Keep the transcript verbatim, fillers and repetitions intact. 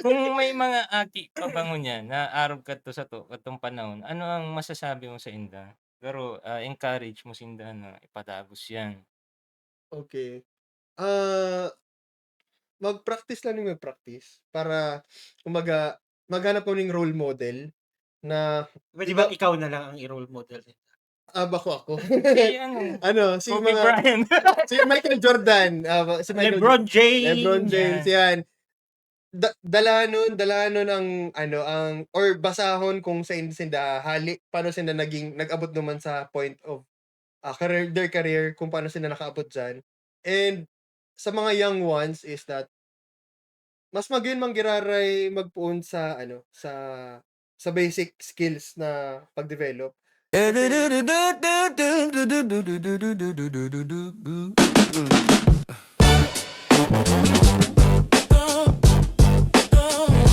Kung may mga aki pa ba ngunyan na arog kadto sato, kadtong panahon, ano ang masasabi mo sainda? Pero, ah, encourage mo sinda na ipadagos yan. Okay. Ah, mag-practice lang ning mag-practice para, kumbaga, maghanap ko ning role model na Pwede ba ikaw ikaw na lang ang i-role model? Ah, bako ako. Si ano, Ano, si Kobe mga Bryant. si Michael Jordan, ah, si Michael LeBron James. LeBron James, yan. Da dalanon dalanon ang ano, ang or basahon kung sain sinda hali paano sinda naging nag-abot duman sa point of, ah, career their career, kung paano sila nakaabot diyan. And sa mga young ones is that mas magayon man giraray magpoon sa ano, sa sa basic skills na pag-develop. Kasi